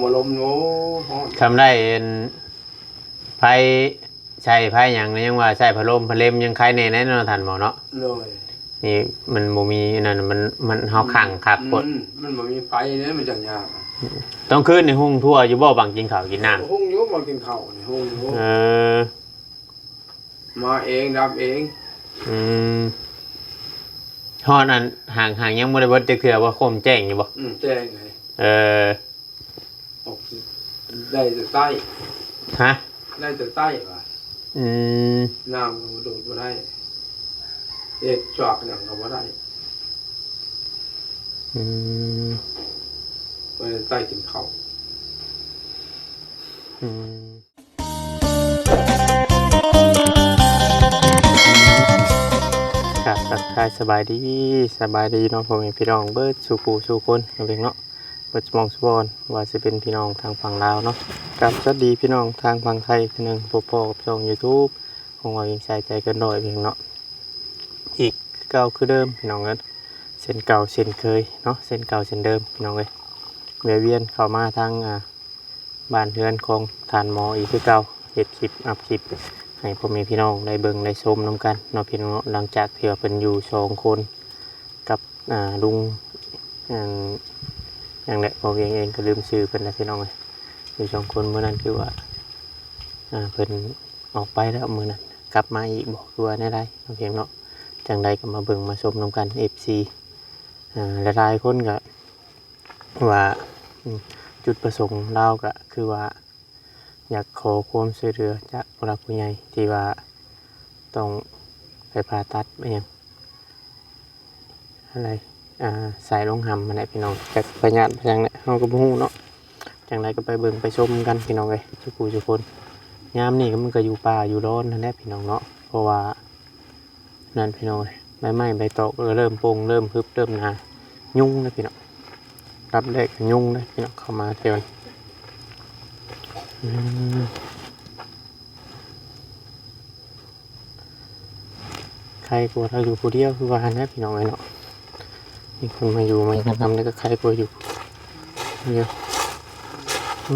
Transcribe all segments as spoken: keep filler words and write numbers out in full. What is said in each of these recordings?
มาลมโอ้ฮ้อน คำได้เอ็น ไผใช้ไผหยังนะ ยังว่าใช้พัดลมพัดลมยังไคแน่แน่เนาะท่านหมอเนาะ โดย นี่มันบ่มีอันนั้น มัน มันเฮาขังคักโพด อืม มันบ่มีไฟเด้ มันจั่งยาก ต้องคืนนี่หุงทั่วอยู่บ่ บังกินข้าวกินน้ำ หุงอยู่ บังกินข้าวนี่หุงอยู่ เออ มาเองดับเอง อืม ฮอดอันหาง หางยังบ่ได้เบิดจักเทื่อบ่ คมแจ้งอยู่บ่ อืม แจ้งเลย เออ ออกได้แต่ใต้ ฮะ ได้แต่ใต้ว่ะ อืม น้ำก็ดูดบ่ได้ เฮ็ดจอกหยังก็บ่ได้ อืม ไปใต้กินข้าว อืม ครับ ทักทายสบายดี สบายดีเนาะ พ่อแม่พี่น้องเบิดสู่ผู้สู่คนเนาะเพียงเนาะ เบิดสมองสุบอน ว่าสิเป็นพี่น้องทางฝั่งลาวเนาะ ครับ สวัสดีพี่น้องทางฝั่งไทยอีกเทื่อหนึ่ง พบพ้อกับช่อง YouTube ของว่าวิงสายใจเกินร้อยเพียงเนาะ อีกเก่าคือเดิมพี่น้องเอ้ย เส้นเก่าเส้นเคยเนาะ เส้นเก่าเส้นเดิมพี่น้องเอ้ย แวะเวียนเข้ามาทาง อ่า บ้านเฮือนของท่านหมออีกคือเก่า เฮ็ดคลิปอัปคลิปให้พ่อแม่พี่น้องได้เบิ่งได้ชมนำกันเนาะพี่น้องเนาะ หลังจากที่ว่าเพิ่นอยู่สองคนกับ อ่า ลุง อัน หยังแหละ พ่อเวียงเองก็ลืมชื่อเพิ่นแล้วพี่น้องเอ้ย อยู่สองคนมื้อนั้นคือว่า อ่า เพิ่นออกไปแล้วมื้อนั้น กลับมาอีกบ่ คือว่าแนวใดเนาะเพียงเนาะ จั่งใดก็มาเบิ่งมาชมนำกัน เอฟซี อ่า หลายๆคนก็ ว่า อืม จุดประสงค์ลาวก็คือว่า อยากขอความช่วยเหลือจากผู้หลักผู้ใหญ่ที่ว่าต้องไปผ่าตัดอิหยัง อะไร อ่า สายลงหำหั้นแหละพี่น้อง จักพยาธิพะยังแหละ เฮาก็บ่ฮู้เนาะ จั่งใดก็ไปเบิ่งไปชมกันพี่น้องเอ้ย สู่ผู้สู่คน ยามนี้ก็มันก็อยู่ป่าอยู่ดอนหั้นแหละพี่น้องเนาะ เพราะว่า นั่นพี่น้องเอ้ย ใบไม้ใบตอกก็เริ่มโป่ง เริ่มฮึบ เริ่มหนา ยุงนะพี่น้อง อันดับแรกก็ยุงนะพี่น้อง เข้ามาแถวนี้ อืม ไคกว่าเราอยู่ผู้เดียวคือว่าหั้นแหละพี่น้องเอ้ยเนาะ มีคนมาอยู่มานำแล้วก็ไคกว่าอยู่คนเดียว โอ้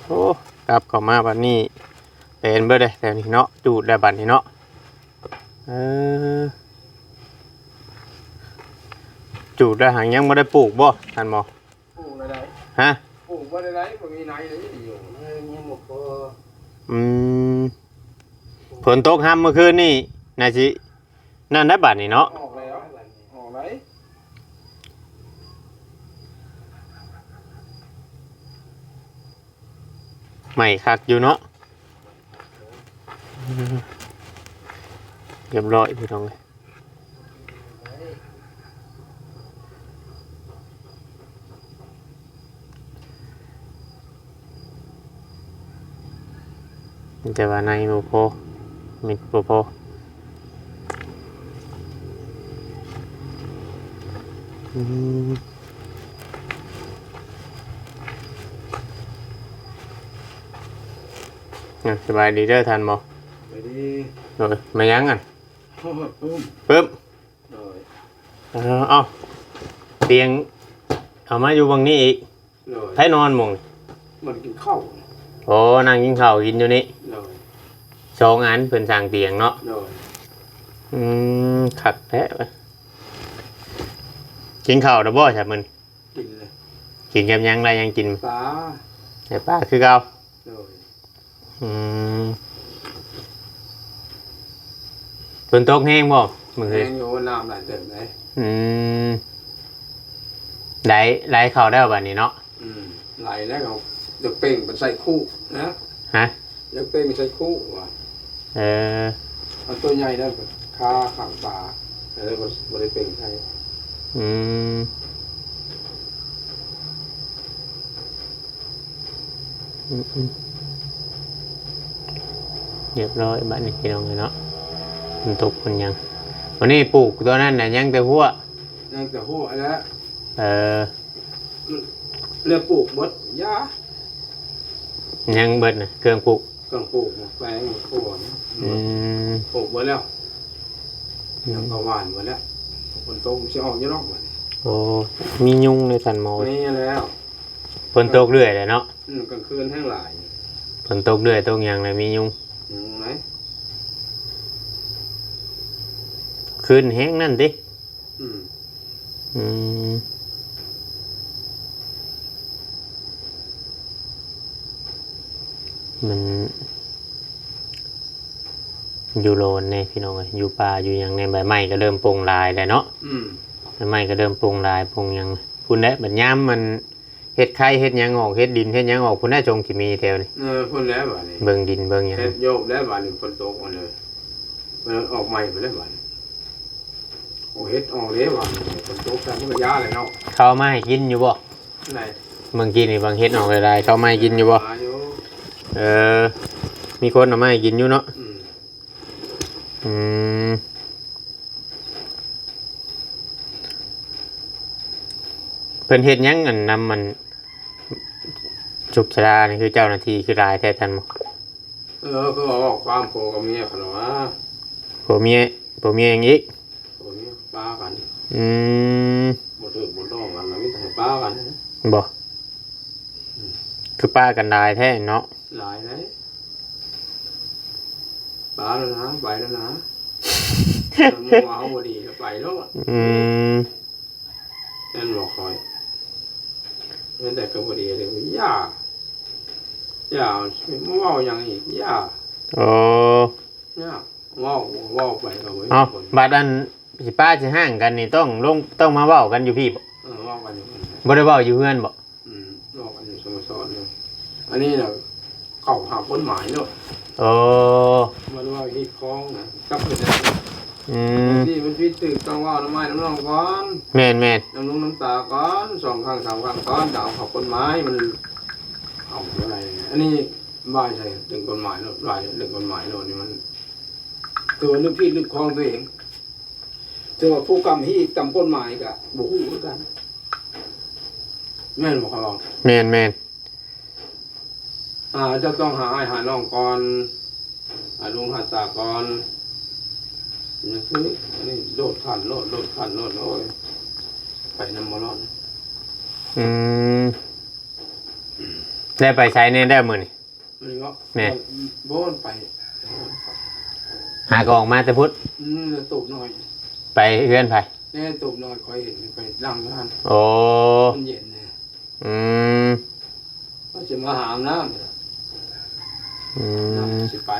โอ้ กลับเข้ามาบัดนี้ เป็นเบิดเลยแถวนี้เนาะ จูดแล้วบัดนี้เนาะ เออ จูดแล้วหางยังบ่ได้ปลูกบ่ท่านหมอ ปลูกได้ได ฮะ ปลูกบ่ได้ได บ่มีไนเลยอยู่ เออ ยังบ่พอ อืม ฝนตกห่ำเมื่อคืนนี่ น่าสิ นั่นได้บัดนี้เนาะ ออกแล้ว ออกได ใหม่คักอยู่เนาะ เรียบร้อยพี่น้องเอ้ย แต่ว่าในบ่พอ มิดบ่พอ อืม อ่ะ สบายดีเด้อท่านหมอ สบายดี โดย มายังอ่ะ ปึ้ม ปึ๊บ โดย เออ เอา เตียง เอามาอยู่บังนี้อีก โดย ไผนอนหม่องนี่ มันกินข้าว โอ้ นั่งกินข้าวกินอยู่นี่ โดย สองอันเพิ่นสั่งเตียงเนาะ โดย อืม คักแท้เว้ย กินข้าวแล้วบ่ซะมื้อนี้ กินเลย กินกับหยัง ได้หยังกิน ปลา ได้ปลาคือเก่า โดย อืม ฝนตกแฮงบ่มื้อคืน แฮงอยู่ น้ำหลายเติบเลย อืม ไหล ไหลเข้าแล้วบัดนี้เนาะ อืม ไหลแล้ว เอา อยากเป่งไปใส่คุนะ ฮะ อยากเป่งใส่คุว่ะ เออ เอาตัวใหญ่นั่น คาขังปลา เออ บ่ บ่ได้เป่งใส่ อืม อืม อืม เรียบร้อยบัดนี้พี่น้องเอ้ยเนาะ มันตกมันหยัง วันนี้ปลูกตัวนั้นน่ะยังแต่หัว ยังแต่หัวแล้ว เออ แล้วปลูกหมดหญ้า ยังเบิดน่ะ เครื่องปลูก ต้องปลูกหมากแตงหมากถั่วนะ อืม ปลูกไว้แล้วยังก็หว่านไว้แล้วฝนตกมันจะออกอยู่หรอกวันนี้ โอ้ มียุงเลยท่านหมอ นี่แล้ว ฝนตกเรื่อยเลยเนาะ อืมกลางคืนแห้งหลาย ฝนตกเรื่อยตกหยังเลยมียุง อืมไหน คืนแห้งนั่นติ อืม อืม มันอยู่โลนเนี่ยพี่น้องเอ้ยอยู่ป่าอยู่หยังเนี่ยใบไม้ก็เริ่มปลงหลายแล้วเนาะ อืม ใบไม้ก็เริ่มปลงหลายปลงหยังพุ่นแหละบัดยามมันเฮ็ดไข่เฮ็ดหยังออกเฮ็ดดินเฮ็ดหยังออกพุ่นแหละจงสิมีแถวนี้ เออพ่นแล้ววันนี้ เบิ่งดินเบิ่งหยัง เฮ็ดโยกแล้ววันนี้ฝนตกมาเลยมันออกใหม่ไปแล้ววันนี้โอ้เฮ็ดออกเลยวันนี้ฝนตกแต่มันก็ยาเลยเนาะ เขาเอามาให้กินอยู่บ่ ไหน เมื่อกี้นี่บางเฮ็ดออกหลายๆเขาเอามาให้กินอยู่บ่ มาอยู่ เออ มีคนเอามาให้กินอยู่เนาะ อืม อืม เพิ่นเฮ็ดหยังอันนำมันสุขสดานี่คือเจ้าหน้าที่คือหลายแท้ท่านหมอ เออคือว่าความผัวกับเมียเขาหรอวะ ผัวเมียผัวเมียหยังอีก ผัวเมียปากัน อืม บ่ถือบ่ต้องกันนะมีแต่ให้ปากันนะ บ่คือป้ากันหลายแท้เนาะ หลายเลยปาแล้วนะไปแล้วนะมันว่าเขาบ่ดีแล้วไปแล้วอะ อืม นั่นบอกคอยนั่นแต่ก็บ่ดีเลยอย่าอย่ามาเว้าหยังอีกอย่า โอ้ อย่าเว้าเว้าไปก็บ่มี เอา ผล บัดอันสิป้าสิห่างกันนี่ต้องลงต้องมาเว้ากันอยู่พี่บ่ เออเว้ากันอยู่นั่นแหละ บ่ได้เว้าอยู่เฮือนบ่ อืมเว้ากันอยู่สโมสรอยู่อันนี้น่ะเขาหาคนหมายเนาะ โอ้ มันว่าเฮ็ดของนะจับไปได้ อืม ที่มันผิดถืกต้องเว้าน้ำไม้น้ำนองก่อน แม่นแม่น น้ำลุงน้ำตาก่อนสองครั้งสามครั้งก่อนจะเอาเข้ากฎหมายมันเอาอะไรอันนี้บ่ายใส่เรื่องกฎหมายเนาะบ่ายเรื่องกฎหมายเนาะนี่มันตัวนึกผิดนึกของตัวเองแต่ว่าผู้กำฮีตามกฎหมายก็บ่ฮู้คือกันแม่นบ่ครับ แม่นแม่น อ่าเจ้าต้องหาอ้ายหาน้องก่อนหาลุงหาตาก่อนนี่คืออันนี้โลดขั้นโลดโลดขั้นโลดโอ้ยไปนำบ่รอด อืมได้ไปใช้ในได้มื้อนี่ มันก็ แม่ บ่นไป หากออกมาแต่พุทธ อืมแล้วตูบหน่อย ไปเฮือนไผ แน่ตูบหน่อยคอยเห็นไปนั่งอยู่หั่น โอ้ มันเย็นนะ อืม ก็จะมาหาอาบน้ำเนี่ย อืม น้ำสิไป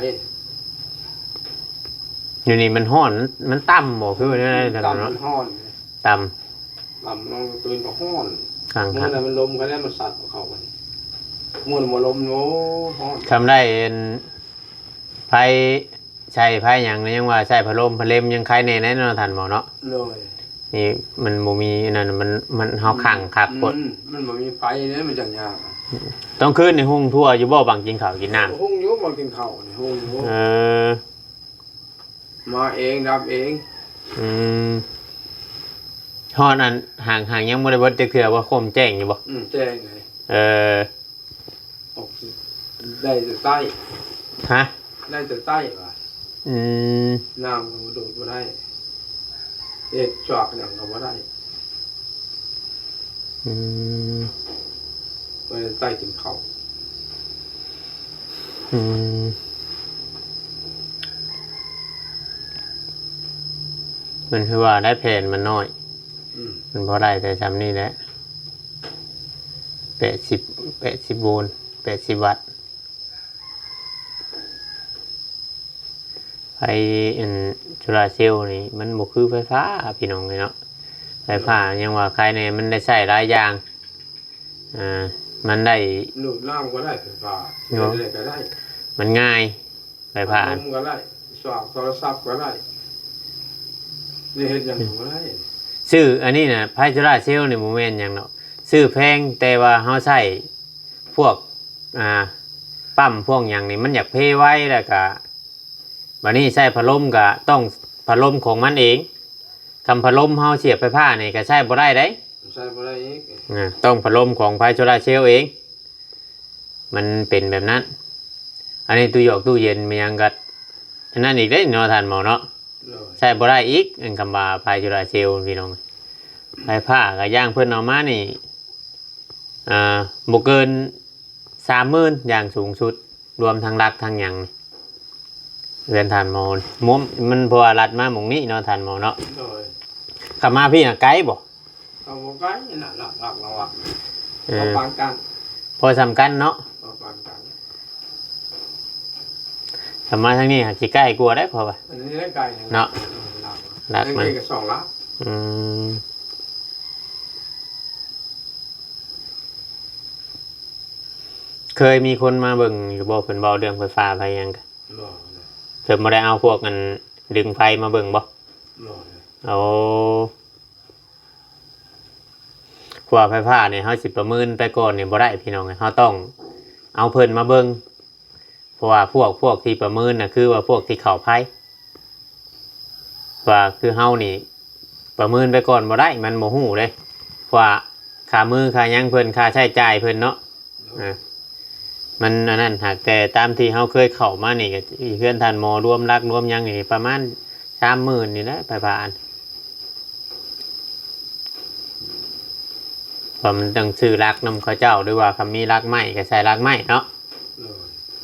อยู่นี่มันฮ้อนมันต่ำบ่คือว่าแนวใด๋ ตำ เนาะ มันฮ้อน ต่ำ ตำลงตื่นก็ฮ้อน ข้าง เมื่อ ข้าง นั้นมันลมกันแล้วมันสัตว์กับเขากันม่วนมาลมโอ้ฮ้อน ทำได้อันไผใช้ไผหยังยังว่าใช้พัดลมพัดลมยังไคแน่แน่เนาะท่านหมอเนาะ เลย นี่มันบ่มีอันนั้นมันมันเฮาขังคักโพด อืมมันบ่มีไฟเลยมันจังยาก ต้องคืนในห้องทั่วอยู่บ่บังกินข้าวกินน้ำ ห้องอยู่บ่กินข้าวนี่ห้องอยู่ เออ มาเองดับเอง อืมฮอดอันห่างห่างยังบ่ได้เบิดจักเทื่อบ่คมแจ้งอยู่บ่ อืมแจ้งเลย เออ ออกได้แต่ใต้ ฮะ ได้แต่ใต้ว่ะ อืม น้ำก็ดูดบ่ได้เอ็ดจอกหยังก็บ่ได้ อืม ไปใต้กินข้าว อืมมันคือว่าได้แผนมันน้อย อืม มันพอได้แต่จำนี่แหละแปดสิบแปดสิบโวลต์แปดสิบวัตต์ไฟอันโซลาร์เซลล์นี่มันบ่คือไฟฟ้าพี่น้องเลยเนาะไฟฟ้ายังว่าใครเนี่ยมันได้ใช้หลายอย่างอ่ามันได้ ดูดน้ำก็ได้ไฟฟ้า เนาะ อะไรก็ได้ มันง่ายไฟฟ้า ลมก็ได้สว่างโทรศัพท์ก็ได้นี่เฮ็ดหยังก็ได้ ซื้ออันนี้นะไฟโซลาร์เซลล์นี่บ่แม่นหยังเนาะซื้อแพงแต่ว่าเฮาใช้พวกอ่าปั๊มพวกหยังนี่มันอยากเพไวแล้วก็บัดนี้ใช้พัดลมก็ต้องพัดลมของมันเองคำพัดลมเฮาเสียบไฟฟ้านี่ก็ใช้บ่ได้เด้ ใช้บ่ได้อีก นะต้องพัดลมของไฟโซลาร์เซลล์เอง มันเป็นแบบนั้น อันนี้ตู้หยอกตู้เย็นมันยังก็อันนั้นอีกได้เนาะท่านหมอเนาะ โดย ใช้บ่ได้อีก อันคำว่าไฟโซลาร์เซลล์พี่น้อง ไฟฟ้าก็ย่างเพิ่นเอามานี่ อ่า บ่เกิน สามหมื่น อย่างสูงสุด รวมทั้งหลักทั้งหยัง เรือนท่านหมอ มุมมันเพราะว่ารัดมาหม่องนี้เนาะท่านหมอเนาะ โดย ขับมาพี่น่ะไกลบ่ ก็บ่ไกลนะ หลักๆ แล้วอะ เออ พอปานกัน พอส่ำกันเนาะ พอปานกัน ขับมาทางนี้หาสิใกล้กว่าได้เพราะว่า อันนี้ได้ไกลนะ เนาะ เออ หลัก หลักมัน อันนี้ก็สองหลัก อืม เคยมีคนมาเบิ่งอยู่บ่ เพิ่นเว้าเรื่องไฟฟ้าไฟหยังกะ บ่นะ เพิ่นบ่ได้เอาพวกอันดึงไฟมาเบิ่งบ่ บ่นะ โอ้ เพราะว่าไฟฟ้านี่เฮาสิประเมินไปก่อนนี่บ่ได้พี่น้อง เฮาต้องเอาเพิ่นมาเบิ่ง เพราะว่าพวก พวกที่ประเมินน่ะ คือว่าพวกที่เข้าไฟ ว่าคือเฮานี่ประเมินไปก่อนบ่ได้ มันบ่ฮู้เด้ เพราะว่าค่ามือค่าหยังเพิ่น ค่าใช้จ่ายเพิ่นเนาะ อ่า มันอันนั้น หากแต่ตามที่เฮาเคยเข้ามานี่ก็เฮือนท่านหมอรวมหลักรวมหยังนี่ประมาณสามหมื่นนี่แหละ ไปผ่าน ว่ามันต้องซื้อหลักนำเขาเจ้า หรือว่าคันมีหลักไม้ก็ใส่หลักไม้เนาะ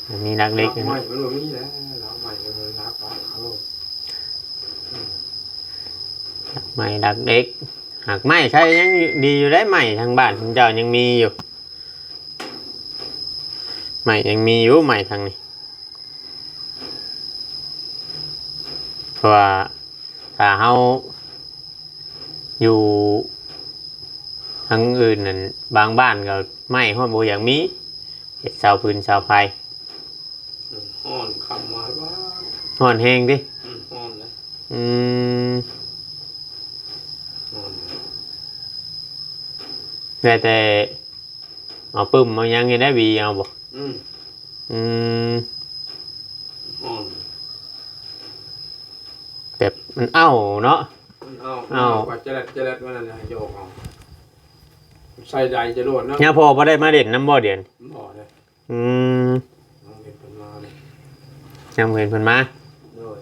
โดย มีหลักเหล็ก หลักไม้มันบ่มีแล้ว หลักไม้มันหลักเอา หลักไม้หลักเหล็ก หากไม้ใช้ยังดีอยู่ได้ ไม้ทางบ้านของเจ้ายังมีอยู่ ไม้ยังมีอยู่ ไม้ทางนี้ เพราะว่าถ้าเฮาอยู่ทางอื่นนั่น บางบ้านก็ไม้ฮอดบ่อยากมี เฮ็ดเสาฟืนเสาไฟ ฮ้อนค่ำมาว่า ฮ้อนแฮงติ อืม ฮ้อนนะ อืม ฮ้อนนะ ได้แต่เอาปึ้มเอาหยังนี่แหละหวีเอาบ่ อืม อืม ฮ้อน แบบมันเอ้าเนาะ มันเอ้า เอ้า มันเอ้า กว่าจะแลดจะแลดมันนั่นแหละ โยกเอา ใส่ใดจะโลดเนาะ ยามพ่อบ่ได้มาเล่นนำบ่เดี๋ยวนี้ บ่ได้ อืม ยังเห็นเพิ่นมาเลย ยังบ่เห็นเพิ่นมา โดย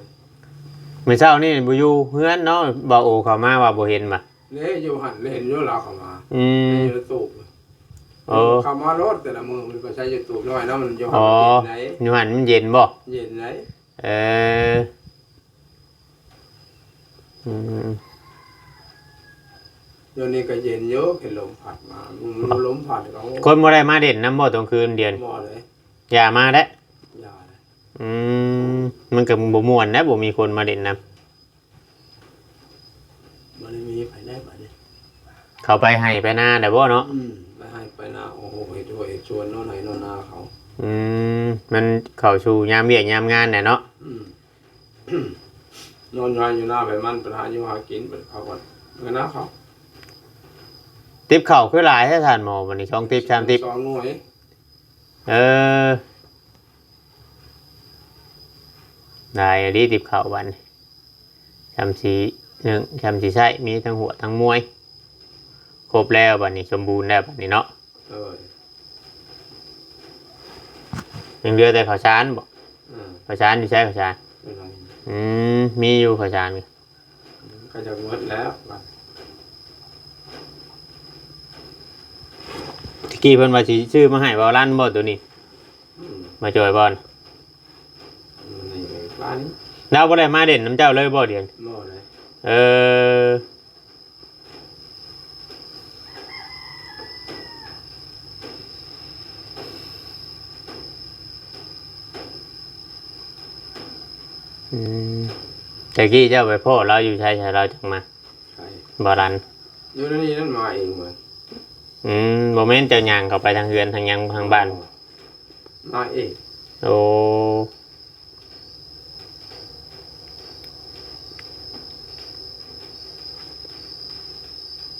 มื้อเช้านี่บ่อยู่เฮือนเนาะ บ่าวโอเข้ามาว่าบ่เห็นบ่ เด้อยู่หั่น เห็นอยู่ลาวเข้ามา อืม เห็นอยู่ในตู้ โอ้ เข้ามาโลดแต่ละมื้อมันไปใช้อยู่ตู้น้อยนะ มันอยู่หั่น อ๋อ เย็นไหน อยู่หั่นมันเย็นบ่ เย็นไหน เออ อืม เดี๋ยวนี้ก็เย็นอยู่ เห็นลมพัดมา อืม บ่ ลมพัดก็ คนบ่ได้มาเล่นนำบ่ตอนคืนเดี๋ยวนี้ บ่เลย อย่ามาแล้ว อย่าเลย อืม มันก็บ่ม่วนนะ บ่มีคนมาเล่นนำ บ่ได้มีไผได้บัดนี้ เขาไปไฮ่ไปนาแล้วบ่เนาะ อืม ไปไฮ่ไปนา โอ้โห เฮ็ดไร่เฮ็ดสวน นอนไฮ่นอนนาเขา อืม มันเข้าสู่ยามเวียกยามงานแหละเนาะ อืม นอนอยู่ไฮ่อยู่นาไป มันไปหาอยู่หากิน ไปเขาก่อน เงินนาเขา ติ๊บเข้าคือหลายแท้ท่านหมอ บัดนี้ สองติ๊บ สามติ๊บ สองหน่วย เออ ได้ดีติ๊บเข้าบัดนี้ ซำสินึ่ง ซำสิใช้ มีทั้งหัวทั้งมวย ครบแล้วบัดนี้ สมบูรณ์แล้วบัดนี้เนาะ เออ ยังเหลือแต่ข้าวสารบ่ อืม ข้าวสารอยู่ไสข้าวสาร อยู่ไหน อืม มีอยู่ข้าวสาร ก็จะหมดแล้วบัด ตะกี้เพิ่นว่าสิซื้อมาให้บ่าวรันบ่ตัวนี้ อืม มาจ่อยบ่อน อืม นี่ก็ร้านนี้ ลาวบ่ได้มาเล่นนำเจ้าเลยบ่เดี๋ยวนี้ บ่ได้ เออ อืม แต่กี้เจ้าไปพ้อลาวอยู่ไส ไสลาวจั่งมา ไส บ่าวรัน อยู่ในนี่นั่นมาเองเว้ย อืม บ่แม่นเจ้าย่างเข้าไปทางเฮือนทางหยังทางบ้าน มาเอง โอ้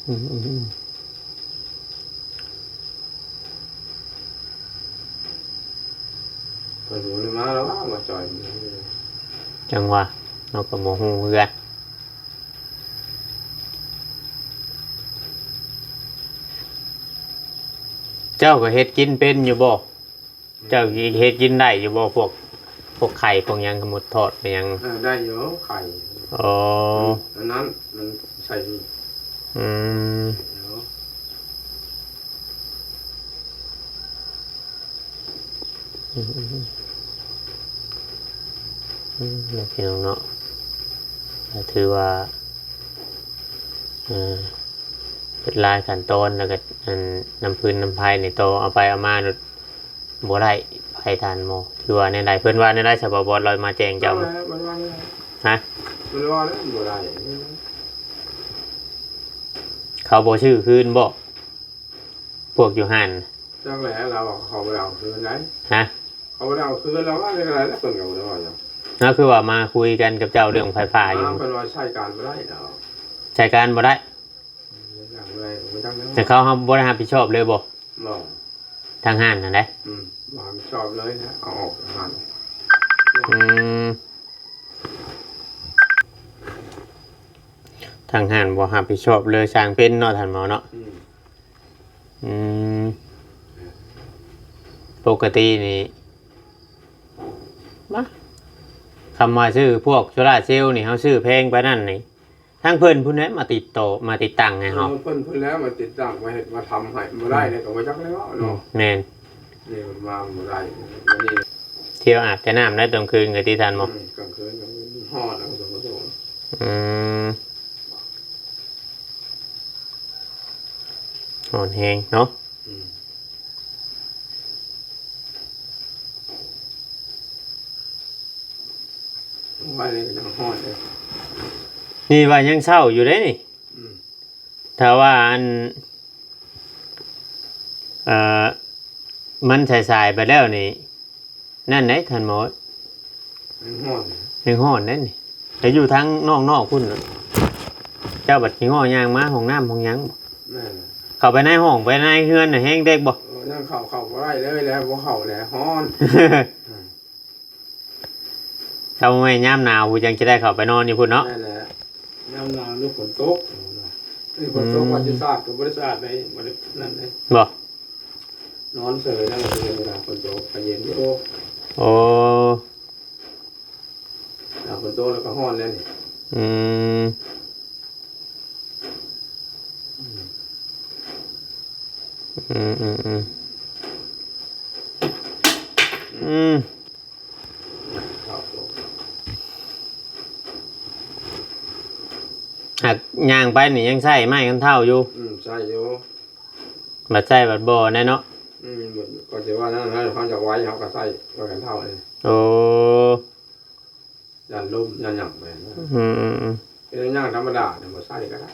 อืม อืม อืม เพิ่นบ่ได้มาแล้วว่า มาจ่อยมัน จั่งว่า เฮาก็บ่ฮู้คือกัน เจ้าก็เฮ็ดกินเป็นอยู่บ่ เจ้าเฮ็ดกินได้อยู่บ่ พวก พวกไข่พวกหยัง สมมุติทอดไปหยัง เออ ได้อยู่ ไข่ อ๋อ อันนั้นมันใส่นี่ อืม เดี๋ยว อืม อืม อืม อืม เนาะพี่น้องเนาะ ก็ถือว่า เอ่อ เป็นหลายขั้นตอน แล้วก็ อัน น้ำฟืนน้ำไฟนี่ต่อเอาไปเอามา บ่ได้ ไฟทานหมอ ถือว่าแนวใด เพิ่นว่าแนวใด สบ บอสลอยมาแจ้งเจ้า เอาแล้ว มันว่าแนวใด ฮะ มันว่าแล้ว บ่ได้ เขาบ่ซื้อคืนบ่ พวกอยู่หั่น จักแหละ เราเขาบ่ได้เอาคืนได๋ ฮะ เขาบ่ได้เอาคืน เราว่าแนวใด๋ แล้วเพิ่นก็บ่ได้ว่าหยัง ก็คือว่ามาคุยกันกับเจ้าเรื่องไฟฟ้าอยู่ มาเพิ่นว่าใช้การบ่ได้ดอก ใช้การบ่ได้ ใช้การบ่ได้ บ่จักแนว แต่เขา เขาบ่ได้รับผิดชอบเลยบ่ บ่ ทางห้านนั่นแหละ อืม บ่รับผิดชอบเลยนะ เอาออกทางห้าน อืม ทางห้านบ่รับผิดชอบเลย ช่างเป็นเนาะ ท่านหมอเนาะ อืม อืม ปกตินี่ มา คำว่าซื้อพวกโซลาร์เซลล์นี่ เขาซื้อแพงปานนั้นนี่ ทางเพิ่นพุ้นแหละมาติดต่อ มาติดตั้งให้เฮา เออ เพิ่นพุ้นแหละมาติดตั้ง มาเฮ็ด มาทำให้ บ่ได้เนี่ยก็บ่จักแล้วเนาะ อืม แม่น นี่มันมาบ่ได้ วันนี้ เที่ยวอาบแต่น้ำได้ตอนคืนก็ติ ท่านหมอ อืม กลางคืนก็ฮ้อนแล้วก็บ่สะดวก อืม ฮ้อนแฮงเนาะ อืม ว่าเลยยังฮ้อนเลย นี่ว่ายังเช้าอยู่เด้นี่ อืม ถ้าว่าอัน เอ่อ มันสายๆ ไปแล้วนี่ นั่นเด้ ท่านหมอ ยังฮ้อน ยังฮ้อนเด้นี่ แต่อยู่ทางนอกๆ พุ้น เจ้าบัดสิง้อย่างมาห้องน้ำห้องหยัง แม่น เข้าไปในห้อง ไปในเฮือนน่ะ แฮงเด็กบ่ เออ ยังเข้า เข้าบ่ได้เลยแหละ บ่เข้าแหละ ฮ้อน อืม ถ้าบ่แม่นยามหนาว ผู้จังสิได้เข้าไปนอนอยู่พุ้นเนาะ นั่นแหละ ยามหนาวหรือฝนตก นี่ฝนตก อืม ว่าสิสาดก็บ่ได้สาดได้ บ่ได้นั่นเด้ บ่ นอนเฉยนั่นแหละ เวลาฝนตกก็เย็นอยู่ โอ้ หนาวฝนตกแล้วก็ฮ้อนแล้วนี่ อืม อืม อืม อืม อืม อืม ครับผม หากย่างไปนี่ยังใช้ไม้คันเฒ่าอยู่ อืม ใช้อยู่ บัดใช้บัดบ่ได้เนาะ อืม ก็สิว่านั่นนะ เขาจะไว้ เขาก็ใช้ไม้คันเฒ่านี่ โอ้ ย่านลม ย่านหยังไปนะ อืม อืม อืม เป็นย่างธรรมดาเนี่ย บ่ใช้ก็ได้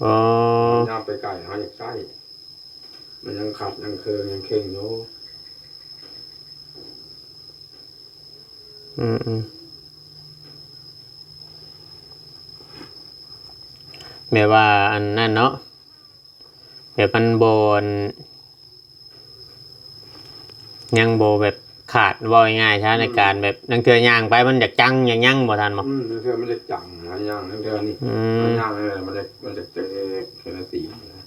อ๋อ ย่างไปไกล เขาอยากใช้ มันยังขัด ยังเคือง ยังเข่งอยู่ อืม อืม แบบว่าอันนั้นเนาะ แบบมันบ่ ยังบ่แบบขาด เว้าง่ายๆ ซะ อืม ในการแบบ ลางเทื่อย่างไปมันอยากจัง อยากหยังบ่ ท่านหมอ อืม ลางเทื่อมันจะจัง หาย่าง ลางเทื่อนี่ อืม หาย่างนี่แหละ มันจะ มันจะเจ็บแค่นาทีนะ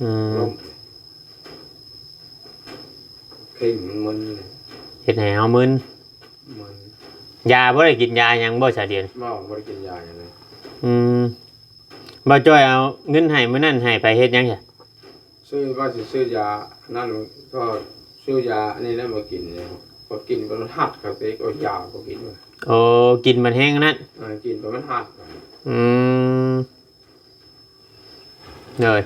อืม ลม เข่งมันมึนเลย เฮ็ดให้เฮามึน มึน ยาบ่ได้กินยาหยังบ่ ซะเดียน บ่ บ่ได้กินยาหยังเลย อืม บ่จ้อยเอาเงินให้มื้อนั้นให้ไปเฮ็ดหยังซะ ซื้อ ว่าสิซื้อยานั่น ก็ซื้อยาอันนี้แล้วมากินเนี่ย พอกินไปมันหัดครับ เต๊กเอายาก็กินมา โอ้ กินมันแฮงอันนั้น เออ กินไปมันหัด อืม เลย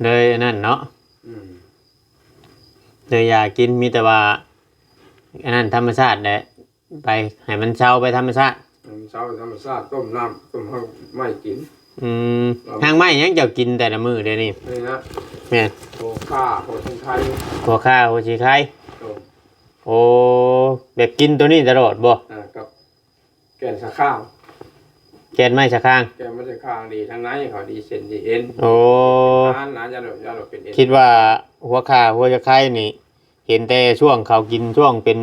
เลยอันนั้นเนาะ อืม เลยยากิน มีแต่ว่า อันนั้นธรรมชาติแหละ ไปให้มันเซาไปธรรมชาติ ให้มันเซาไปธรรมชาติ ต้มน้ำ ต้มหากไม้กิน อืม ครับ หากไม้หยังเจ้ากินแต่ละมื้อเดี๋ยวนี้ นี่นะ แม่น หัวข่า หัวชิงไค หัวข่า หัวชิงไค ต้ม โอ้ แบบกินตัวนี้ตลอดบ่ อ่า กับแก่นสะข้าง แก่นไม้สะข้าง แก่นไม้สะข้างดี ทางในเขาดีเส้นดีเอ็น โอ้ ทานนะ ย่านเรา ย่านเราเป็นเอ็น คิดว่าหัวข่า หัวชิงไคนี่ เห็นแต่ช่วงเขากิน ช่วงเป็น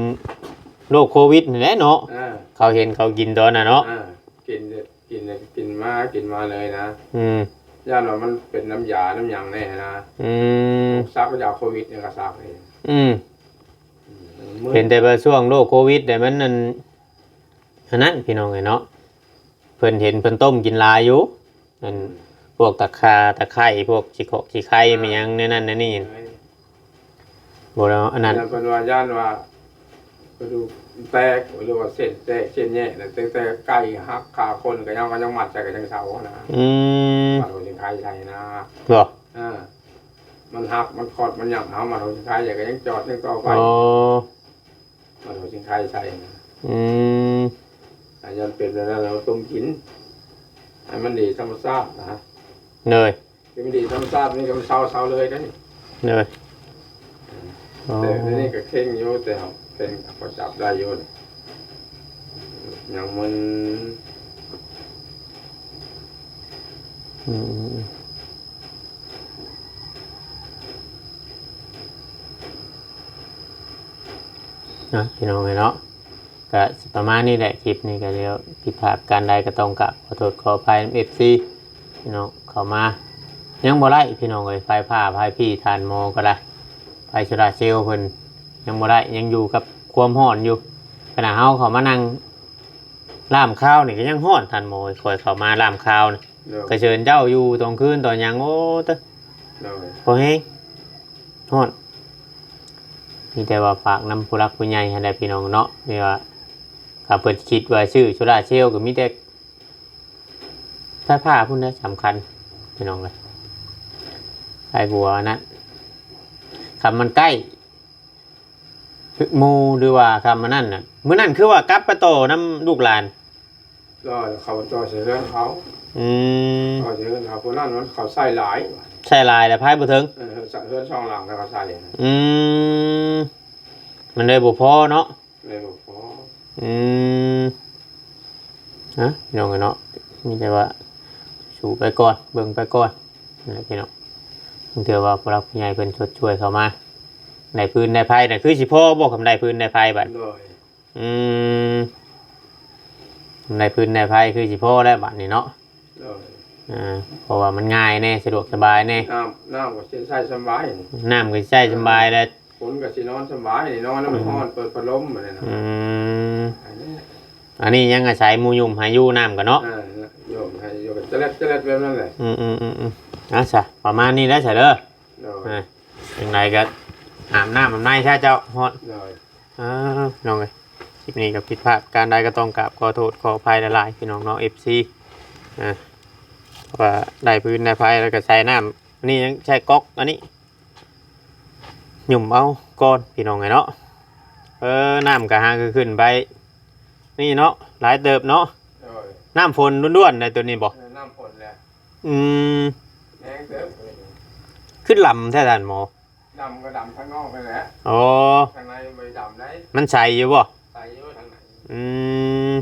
โรคโควิดนั่นแหละเนาะ เออ เขาเห็นเขากินตอนน่ะเนาะ เออ กิน กิน กินมา กินมาเลยนะ อืม ย่านว่ามันเป็นน้ำยา น้ำหยังแน่นะ อืม ซักยาโควิดเนี่ยก็ซักเลย อืม เห็นแต่ว่าช่วงโรคโควิดเนี่ยมันนั่น อันนั้นพี่น้องเอ้ยเนาะ เพิ่นเห็นเพิ่นต้มกินหลายอยู่ อัน พวกตะข่าตะไคร้ พวกขี้เขาะขี้ไคร้ แม่นหยังแนวนั้นแนวนี้ บ่แล้วอันนั้น อันนั้นเพิ่นว่าย่านว่ากระดูกแตก หรือว่าเส้นแตกเส้นแยกนะ ตั้งแต่ไก่หักขาคนก็ยัง ก็ยังมัดใส่ ก็ยังเซานะ อืม มัดหัวสิงไคใส่นะ บ่ อ่า มันหัก มันขอด มันหยัง เอามัดหัวสิงไคใส่ ก็ยังจอด ยังต่อไป อ๋อ มัดหัวสิงไคใส่นะ อืม อันนั้นเป็นแล้ว เราต้มกิน ให้มันดีธรรมชาตินะ เลย ที่มันดีธรรมชาตินี่ก็มันเซา เซาเลยนะนี่ เลย อ๋อ แต่นี่ก็เข่งอยู่ แต่เข่งก็จับได้อยู่นี่ ยังมัน อืม นะพี่น้องเอ้ยเนาะ ก็สิประมาณนี้แหละ คลิปนี้ก็เดี๋ยวผิดพลาดการใดก็ต้องกราบขอโทษขออภัยนำ เอฟซี พี่น้องเข้ามา ยังบ่ได้พี่น้องเอ้ย ไฟฟ้า ไฟพี่ ถ่านหม้อก็ได้ ไฟโซลาร์เซลล์เพิ่นยังบ่ได้ ยังอยู่กับความร้อนอยู่ ขนาดเฮาเข้ามานั่งล่ามข้าวนี่ก็ยังร้อน ถ่านหม้อ ข่อยเข้ามาล่ามข้าวนี่ โดย ก็เชิญเจ้าอยู่ตอนคืนตอนหยัง โอ้ตะ โดย พอแฮง ฮ้อน มีแต่ว่าฝากนำผู้หลักผู้ใหญ่หั้นแหละพี่น้องเนาะ นี่ว่า ถ้าเพิ่นคิดว่าซื้อโซลาร์เซลล์ก็มีแต่ไฟฟ้าพุ้นแหละสำคัญ พี่น้องเอ้ย ไอ้บัวนั่น คันมันใกล้หมู่ หรือว่าคันมันนั่นน่ะ มื้อนั้นคือว่ากลับไปต่อนำลูกหลาน ก็เขาต่อใส่เฮือนเขา อืม ต่อใส่เฮือนเขา ผู้นั้นมันเขาใส่หลาย ใส่หลายแล้วไผบ่ถึง เออ เฮือนสองหลังแล้วเขาใส่ อืม มันเลยบ่พอเนาะ เลยบ่พอ อืม ฮะ พี่น้องเอ้ยเนาะ มีแต่ว่าสู้ไปก่อน เบิ่งไปก่อน นั่นแหละพี่น้อง บางเทื่อว่าผู้หลักผู้ใหญ่เพิ่นชดช่วยเข้ามา ได้ฟืนได้ไฟน่ะ คือสิพอบ่ คันได้ฟืนได้ไฟบัด โดย อืม ได้ฟืนได้ไฟคือสิพอแล้วบัดนี้เนาะ โดย อ่า เพราะว่ามันง่ายแน่ สะดวกสบายแน่ น้ำ น้ำก็สิใช้สบาย น้ำก็ใช้สบายแล้ว ฝนก็สินอนสบาย นอนแล้วมัน อืม ร้อน เปิดพัดลมบัดนี้นะ อืม อันนี้ อันนี้ยังอาศัยหมู่หยุ่มให้อยู่น้ำกันเนาะ อ่า หยุ่มให้อยู่กัน จะเล็ด จะเล็ดแบบนั้นแหละ อืม อืม อืม อืม อ่ะซะ ประมาณนี้แล้วซะเด้อ โดย อ่า จั่งใดก็อาบน้ำอาบในซะเจ้า ฮ้อน โดย อ่า น้องเอ้ย คลิปนี้ก็ผิดพลาดการใดก็ต้องกราบขอโทษขออภัยหลายๆ พี่น้องเนาะ เอฟซี อ่า ว่าได้ฟืนได้ไฟแล้วก็ใส่น้ำ อันนี้ยังใช้ก๊อกอันนี้ หยุ่มเอาก่อนพี่น้องเอ้ยเนาะ เออ น้ำก็หาก็ขึ้นไป นี่เนาะ หลายเติบเนาะ โดย น้ำฝนล้วนๆ เลยตัวนี้บ่ เออ น้ำฝนแหละ อืม แห้งเติบเลย คือลำแท้ท่านหมอ ดำก็ดำข้างนอกนั่นแหละ อ๋อ ข้างในไม่ดำได้ มันใสอยู่บ่ ใสอยู่ทางไหน อืม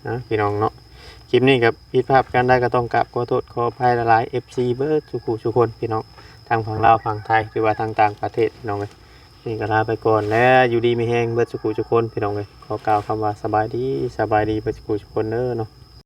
นะพี่น้องเนาะ คลิปนี้ก็ผิดพลาดการใดก็ต้องกราบขอโทษขออภัยหลายๆ เอฟซี เบิดสุขุสุคนพี่น้อง ทางฝั่งลาวฝั่งไทย หรือว่าทางต่างประเทศพี่น้องเอ้ย นี่ก็ลาไปก่อนแล้ว อยู่ดีมีแฮงเบิดสุขุสุคนพี่น้องเอ้ย ขอกล่าวคำว่าสบายดี สบายดีเบิดสุขุสุคนเด้อเนาะ